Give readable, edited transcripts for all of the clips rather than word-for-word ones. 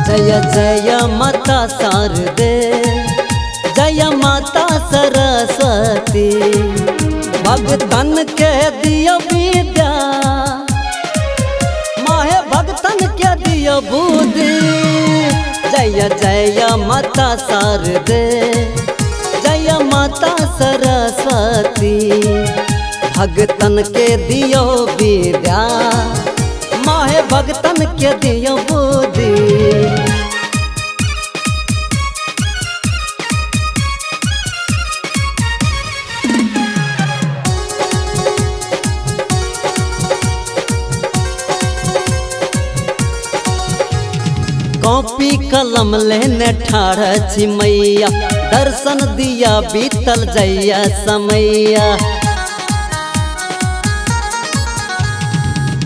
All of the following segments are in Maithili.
जय जय माता शारदे, जय माता सरस्वती। भगतन के दियो विद्या, माहे भगतन के दियो बुद्धि। जय जय माता शारदे, जय माता सरस्वती। भगतन के दियो विद्या, माहे भगतन के दियो बुद्धि। कॉपी कलम लेने ठाढ़ छी मैया, दर्शन दिया बीतल जैया समैया।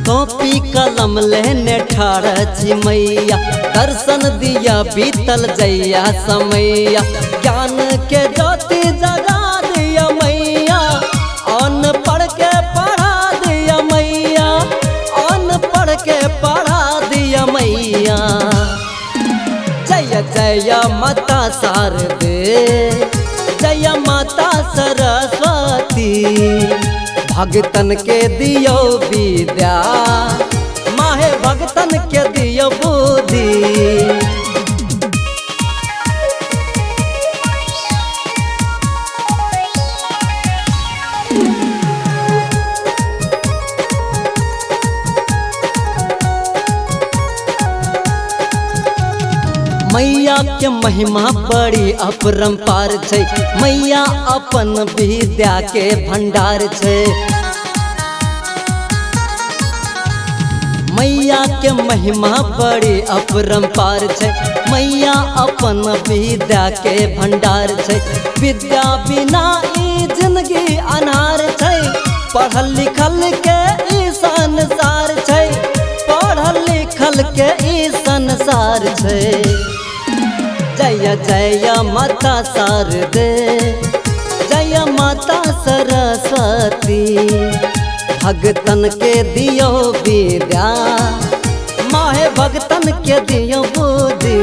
कॉपी कलम लेने ठाढ़ छी मैया, दर्शन दिया बीतल जैया समैया। ज्ञान के ज्योति जगा दिया मैया, अनपढ़ के पढ़ा दिया मैया, अनपढ़ के पढ़ा दिया मैया। जय जय माता शारदे, जय माता सरस्वती। भगतन के दियो विद्या, माहे भगतन के दियो बुद्धि। मैया के महिमा बड़ी अपरंपार छै, मैया अपन विद्या के भंडार छै। मैया के महिमा बड़ी अपरंपार छै, मैया अपन विद्या के भंडार छै। विद्या बिना ई जिंदगी अन्हार छै, पढ़ल लिखल के ई संसार छै, पढ़ल लिखल के ई संसार छै। जय जय माता शारदे, जय माता सरस्वती। भगतन के दियो विद्या, माहे भगतन के दियो बुद्धि।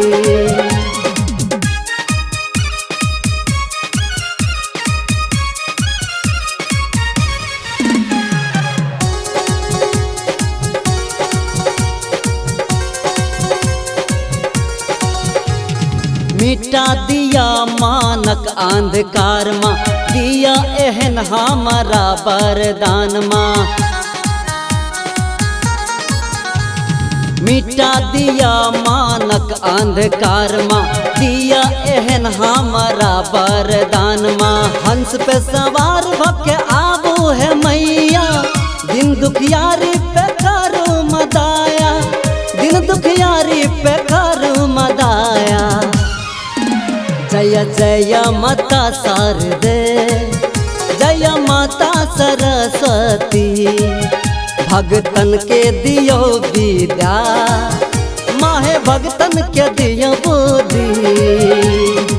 मिटा दिया मानक अंधकार माँ, दिया एहन हमारा वरदान माँ। मिटा दिया मानक अंधकार माँ, दिया एहन हमारा वरदान माँ। हंस पे सवार भके आबू है मैया, दिन दुखियारी पे करू मदाया, दिन दुखियारी पे करू मदाया। जय जय माता शारदे, जय माता सरस्वती। भगतन के दियो विद्या, माहे भगतन के दियो बुद्धि।